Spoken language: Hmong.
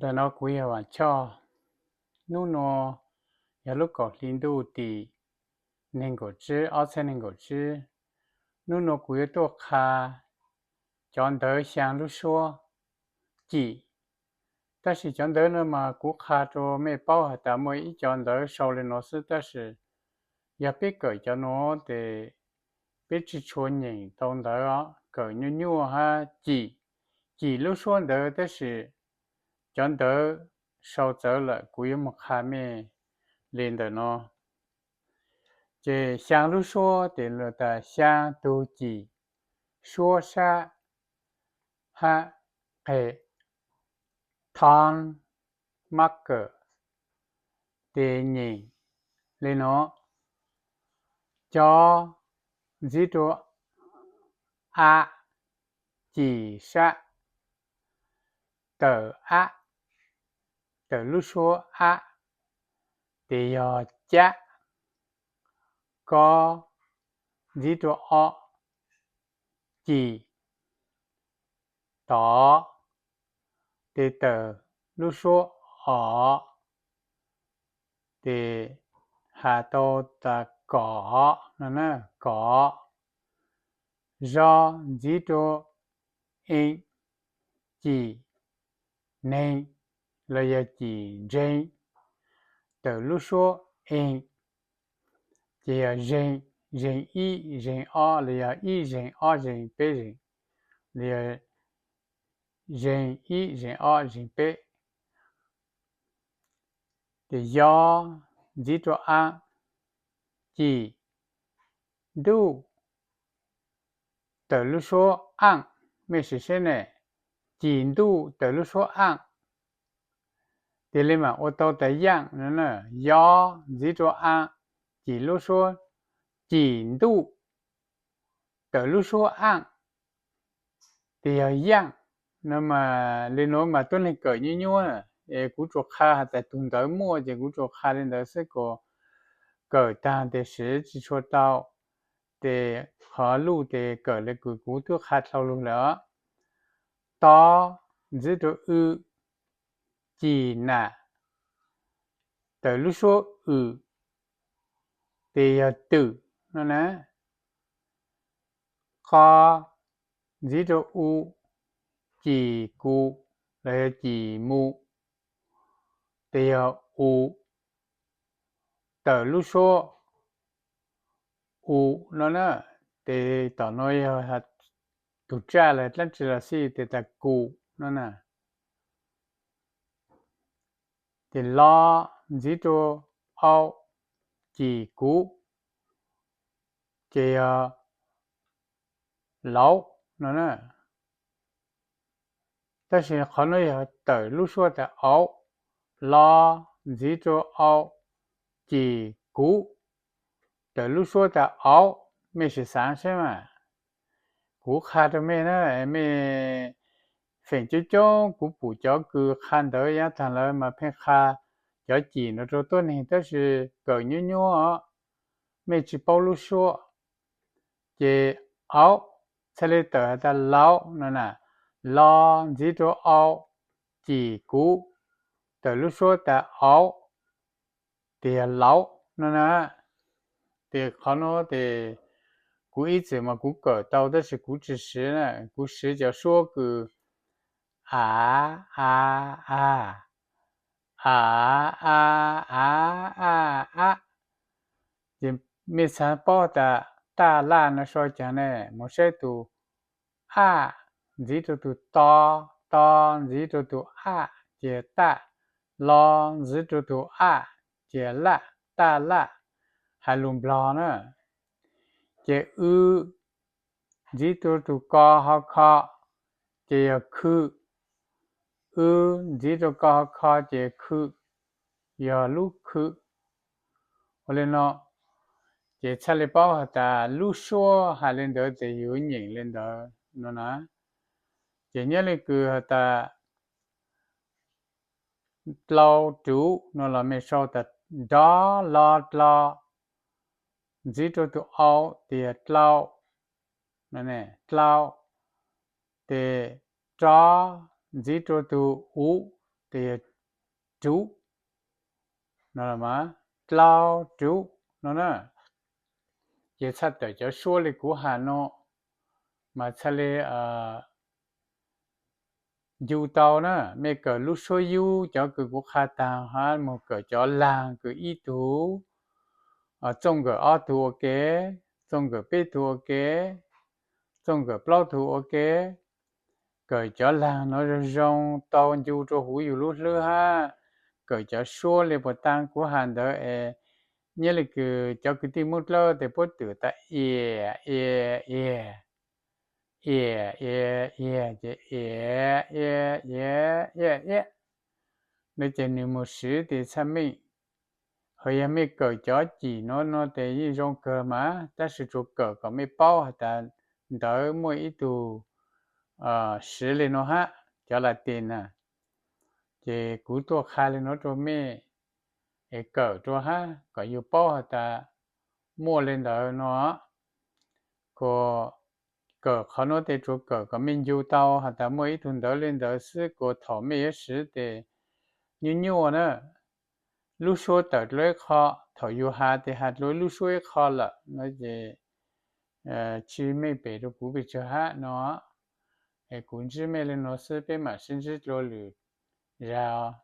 Ntawm no kuv yog Vam Choj. Hnub no yog lub kaum hli ntuj tim nees nkaum tsib ob txhiab nees nkaum tsib. Hnub no kuv yuav tuaj qha cov ntawv xyaa lub suab cim. Tab sis cov ntawv no mas kuv qha rau mej paub has tas muaj ib cov ntawv sau li no xwb, tab sis yog peb kawm cov no ces peb tsis tshua nyeem tau ntawv, kawm nyuaj nyuaj hab cim, cim lub suab ntawd, tab sis cov ntawv sau txawv lawm kuv yuav mus qha mej li ntawm no. Ces xyaa lub suab ces lawv tas xyaa tug cim suab sab hab qe, ton marker, ces nyeem li no: cov ntxiv rua a, cim sab, tawm a, tawm lub suab a, ces yog cab. Ko ntxiv rua o, cim, tod, ces tawm lub suab o, ces has tau tas kom no na, kom. Zo ntxiv rua e, cim neeg los yog cim ntseeg, tawm lub suab e, ces yog zeeg, zeeg ib, zeeg ob los yog ib zeeg ob zeeg peb zeeg, los yog zeeg ib zeeg ob zeeg peb. Ces yo ntxiv rua a, cim ntuj, tawm lub suab aaj, mej sim seb ne, cim ntuj tawm lub suab aaj, tiag li mas ua tau tas yaaj no na. Yo ntxiv rua a, cim lub suab, cim ntuj, tawm lub suab aaj, ces yog yaaj no mas. Li nuav mas tuab neeg kawm nyuaj nyuaj, es kuv tsuas qha has tas tug ntawv muaj ces kuv tsuas qha li ntawd xwb, kuas kawm taag tes siv tsis tshua tau, tes qhov luj tes kawm le kws kuv twb qha dlhau lug lawm os. To ntxiv rua w, cim nam, tawm lub suab w, tes yog twm no na. Qo ntxiv rua u, cim kuv los yog cim mu, tes yog u, tawm lub suab u no na. Tes tom no yog tug tsaj los dlaab tsi los xij tes tas kum no na. Ces lo ntxiv rua au, cim kuv, ces yog lauv no na. Tab sis qhov no yog tawm lub suab tas auv, lo ntxiv rua au, cim kuv, tawm lub suab tas auv, mej sim xaav seb mas. Kuv qha rua mej na, mej feem coob coob kuv pum cov kws qha ntawv yaav taag lawv mas pheej qha cov cim no rua tuab neeg, tab sis kawm nyuaj nyuaj os, mej tsis paub lub suab. Ces auv txhaj le tawm has tas lauv no na, lo ntxiv rua au, cim kuv, tawm lub suab tas auv, tes yog lauv no na. Tes qhov no tes kuv ib txwm mas kuv kawm tau tab sis kuv tsis siv na, kuv siv cov suab kws a, a, a, a, a, a, a, a. Ces mej xaav paub tas taj laj no sau caag ne, moog saib tug a ntxiv rua tug to, to ntxiv rua tug a, ces taj, lo ntxiv rua tug a, ces laj, taj laj, hais lug Nplog na. Ces w ntxiv rua tug ko ho kho, ces yog khw, w ntxiv rua ko ho kho ces khw, yog lub khw. Ua li no, ces txhaj le paub has tas lub suab hais li ntawd tes yug nyeem li ntawd no na. Ces nyob li kws has tas dlau ruv no los mej sau tas nrov lo dlo, ntxiv rua tug au tes yog dlau, dlau, tes ro ntxiv rua tug u tes yog ruv no los mas dlau ruv no na. Ces txhaj tawm cov suab li kuv has no mas txhaj li ncu tau na. Mej kawm lub suab yub cov kws kuv qha taag hab moog kawm cov laag kws ib tug, txooj nkawm ob tug ua ke, txooj nkawm peb tug ua ke, txooj nkawm plaub tug ua ke. Kawm cov laag no zoo zoo tau ncu rua huv yug lub hlwb hab kawm cov suab li puas taag kuv has ntawd es nyob li kws cov kwv tij Moob Dlawb tes puab twm tas ias, ias, ias, ias, ias, ias, ces ias, ias, ias, ias, ias. Ntawd ces nwg moog siv tes txhaj mej. Ho yog mej kawm cov cim no no tes yeej zoo kawg mas, tab sis tsuas kawm kom mej paub has tas ntawd muaj ib tug siv li no hab, cov Latin na. Ces kuv tuaj qha li no rua mej es kawm rua hab kom yug paub has tas muaj li ntawd no. Kuas kawm qhov nuav tes tsuas kawm kom mej ncu tau has tas muaj ib tug ntawv li ntawd xwb, kuas thaum mej yuav siv tes nyuaj nyuaj na. Lub suab tawm dlua ib qho, thaum yug has tes has dlua lub suab ib qho lawm no ces tsis meej pem rua kuv pes tsawg hab no. Es kuv ntsib mej li no xwb, peb mam sib ntsib dlua lwm zag.